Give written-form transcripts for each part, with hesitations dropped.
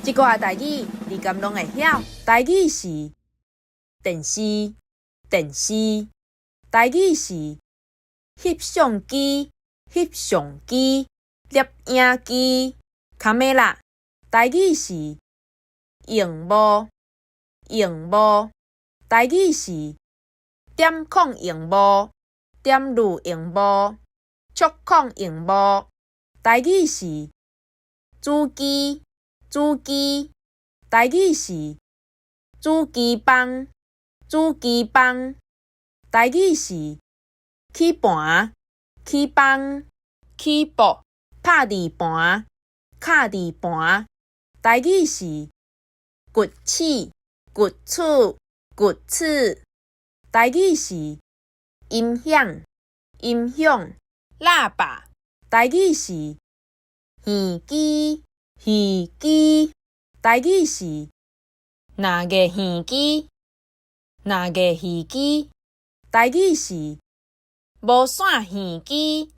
這寡台語你敢攏會曉？台語是電視，電視。台語是翕相機，翕相機，攝影機，卡梅拉。台語是螢幕，螢幕。台語是點控螢幕，點入螢幕，觸控螢幕。台語是主機，主機。台語是主機房，主機房。台語是起盤，起枋，起步，拍字盤，敲字盤。台語是骨齒，骨齒，骨齒。台語是音響，音響，喇叭。台語是耳機，耳機。台語是哪个耳機，哪个耳機。台語是無線耳機，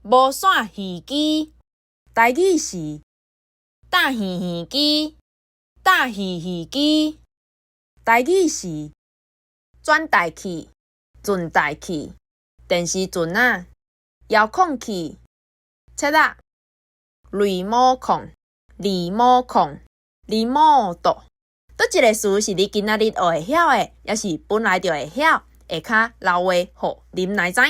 無線耳機。台語是搭戲耳機，搭戲耳機。台語是轉台器，轉台器，電視陣仔，遙控器，切仔，雷某控，李某控，李某度。佗一個詞是你今仔日學會曉的，抑是本來就會曉？下跤留話予林內知。